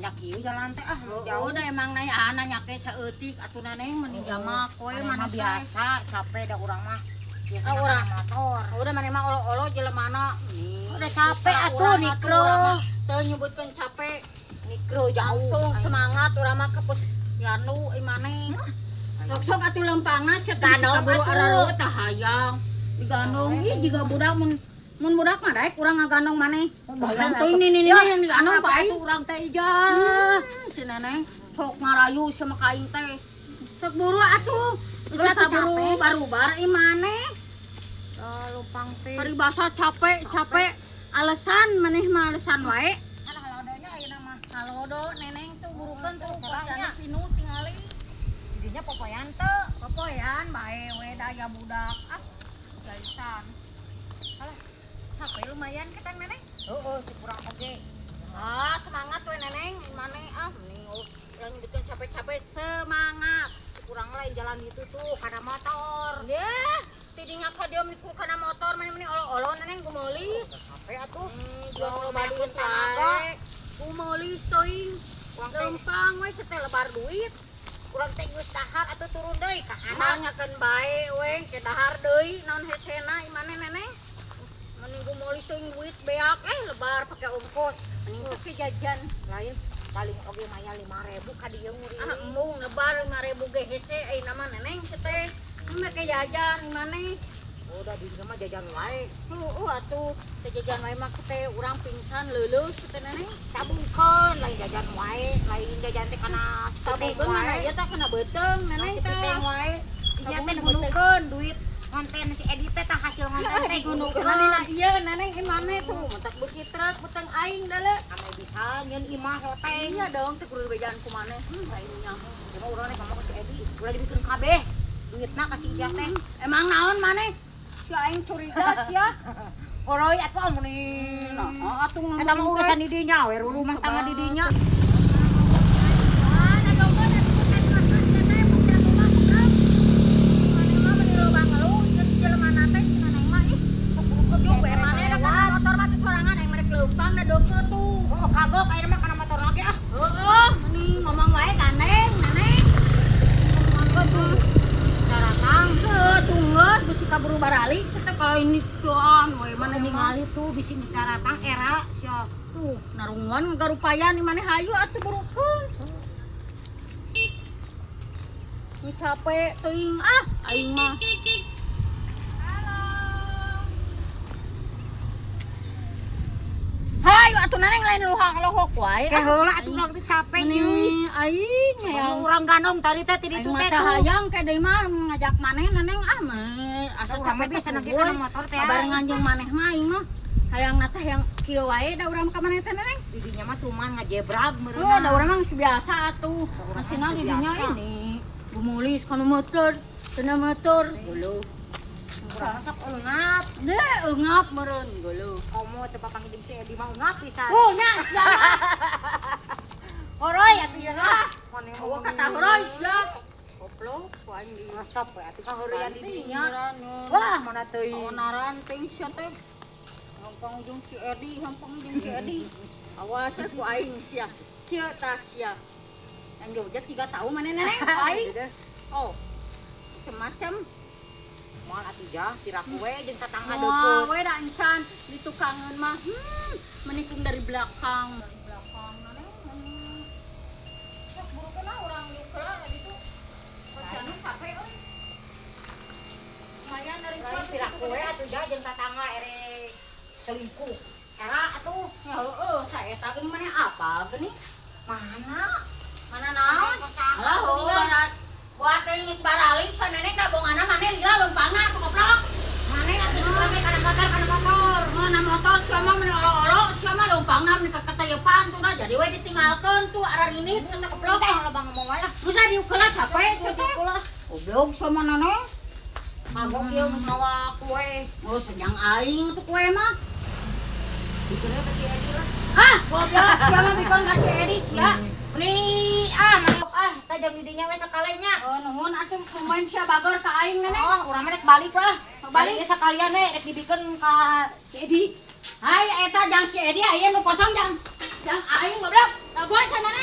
Nanjak kieu jalan teh ah jauh. Udah emang nanya ke saeutik atuh neneng meni jamak koe mana biasa capek da urang mah. Biasa urang motor. Udah maneh mah olo-olo jelemana. Udah capek atuh nikro. Teu nyebutkeun capek. Nikro jauh. Langsung semangat urang mah ke Posyandu maneh. Sok-sok atuh lempangna sia teh kaburu arareueuh tah hayang. Digandong ih jiga budak mun budak mah daek urang ngagandong maneh. Hayang teuing nini yang digandong ka aing. Urang teh ijah. Si neneng sok ngarayu sama ka aing teh. Sok buru atuh. Bisa kaburu barubar ieu maneh. Lempang teh. Paribasa capek alasan maneh mah alasan wae. Alah halodonya ayeuna mah. Halodo neneng tuh burukeun tuh posyandu pinuh tingali. Jadinya popoyan teu. Popoyan bae we daya budak. Ah. Jahitan. Alah, capek lumayan ketang neneng. Heeh, kurang oge. Ah, semangat we neneng, maneh ah mending ulah nyebutkeun capek-capek semangat. Kurang lain jalan itu tuh kana motor. Yeh, tidinya ka dieu meni kana motor maneh meni olo-olo neneng gumeulis. Capek atuh. Jual loba duit tenaga. Gumeulis teuing. Lempang we setel lebar duit. Urang teh geus dahar atuh turun deui ka handap. Nanyakeun bae we ke dahar deui naon hesena maneh neneng. Mending gumeulis teuing duit beak lebar pake ongkos. Mending pake jajan. Lain paling oge maya 5.000 ka dieu nguri. Ah embung lebar 5.000 ge hese ayeuna mah neneng teh. Make jajan maneh. Udah di mah jajan wae. Heueuh atuh teh jajan wae mah teh urang pingsan leuleus teh neneng. Tabungkeun lain jajan wae, lain jajan teh kana tabungkeun mana ieu teh kana beuteung neneng teh. Beuteung wae. Ieu teh digunukeun duit konten si Edi teh tah hasil konten teh digunukeun dina ieu neneng ieu maneh tuh mentak beuki truk beuteung aing dale. Ame bisa nyeun imah loteng. Iya dong teh kudu bejaan ku maneh. Lain nyaho. Ieu mah urang rek ngomong ke si Edi, ulah dibikeun kabeh. Duitna ka si Ijah teh. Emang naon maneh? Si aing curiga sia. Oroy atuh amun. Nah, atuh ngomong. Eta mah urusan di dinya we, rumah tangga di dinya. Ah, nadongkeun atuh teh posyandu mah kukrep. Maneh mah meuni loba ngeluh, sieun jelemana teh si neneng mah ih. Yo we maneh da kana motor mah teh sorangan aing mah rek leumpang nadongkeun tuh. Oh, kagok ayeuna mah kana motor lagi ah. Heeh, meni ngomong wae gandeng neneng. Ngomongkeun tuh. Daratang. Heuh, tunggeus bisi kaburu baralik sia teh kalau ini tuan we maneh ningali tuh bisi geus daratang era sia. Tuh, narungan ngagarupayan maneh hayu atuh burukeun. Ini capek teuing ah aing mah. Halo. Hayu atuh neneng lain luhak lohok wae. Ke heula atuh urang teh capek cuy. Aing hayang urang gandong tadi teh ti ditu teh. Aing mah hayang ke deui mah ngajak maneh neneng ah mah asa urang mah bisa nage kana motor teh. Barengan jeung maneh mah aing mah. Hayang na teh yang kieu wae da urang ka maneh teh neneng. Di dinya mah tuman ngajebrag meureun. Oh, da urang mah geus biasa atuh. Masina di dinya ini gumulis kana motor, kana motor. Geuleuh. Urang sok eungap. Deh, eungap meureun geuleuh. Komo teu papanggih jeung si Edi mah eungap pisan. Oh, nya sia mah. Horoy atuh ieu lah. Oh, kata horoy sia. Goblok ku aing di resep we atuh kaheureyan di dinya. Wah, mana teuing. Onaran teuing sia teh. Hampang jeung si Edi, hampang jeung si Edi. Awas ku aing sia. Kieu tah sia. Yang Jogja 3 tahun maneh neneng aing. Oh. Macam-macam. Moal atuh jah, piraku we jeung tatangga deukeut. Moal we da encan di tukangeun mah. Menikung dari belakang. Dari belakang neneng. Sok burukeun lah urang ieu heula ditu. Posyandu capek euy. Lumayan dari piraku we atuh jah jeung tatangga ere selingkuh. Era atuh. Ya heueuh, saeta geuning maneh apa geuning? Mana? Mana naon? Alah heueuh barat. Buat teh geus baralik saneneng da bongana maneh lila leumpangna atuh goblok. Maneh atuh urang kana motor, kana motor. Mana motor sia mah meni olo-olo, sia mah leumpangna meni kakatayepan tuh da jadi we ditinggalkeun tuh ararinit sia teh goblok. Teh loba ngomong wae ah. Geus diukeula capek sia teh. Goblok sia mah neneng. Mabok ieu geus mawa kue. Oh, sejang aing atuh kue mah. Dikeun ka si Edi lah. Ah, goblok sia mah bikeun ka si Edi sia. Meni ah mabok ah tah jam didinya we sakalenya. Oh, nuhun atuh lumayan sia bageur ka aing neneng. Oh, urang mah rek balik ah. Balik sakalian we rek dibikeun ka si Edi. Hai eta jang si Edi aya nu kosong jang. Jang aing goblok. Dagoan sana.